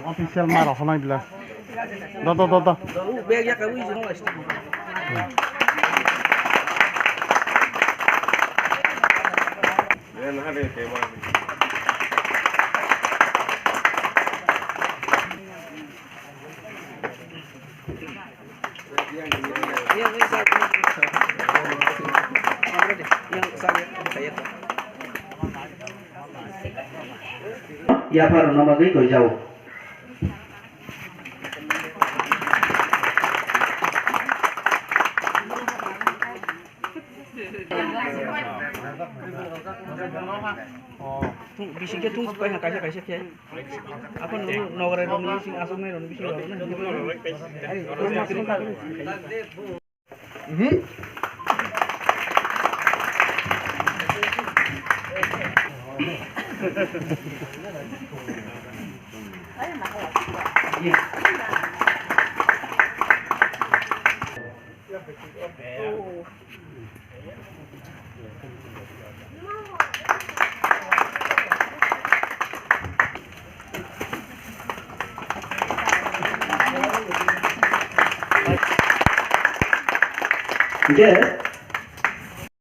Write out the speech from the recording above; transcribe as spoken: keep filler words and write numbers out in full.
Official ma rok honai bila. Da, da, da, da. Yapharokno bagwi goijao. Bising khe thung pai ha kaisa kaisa khe. Aphano nogorai rokni bising aswknai rokni bising rok na. Hingke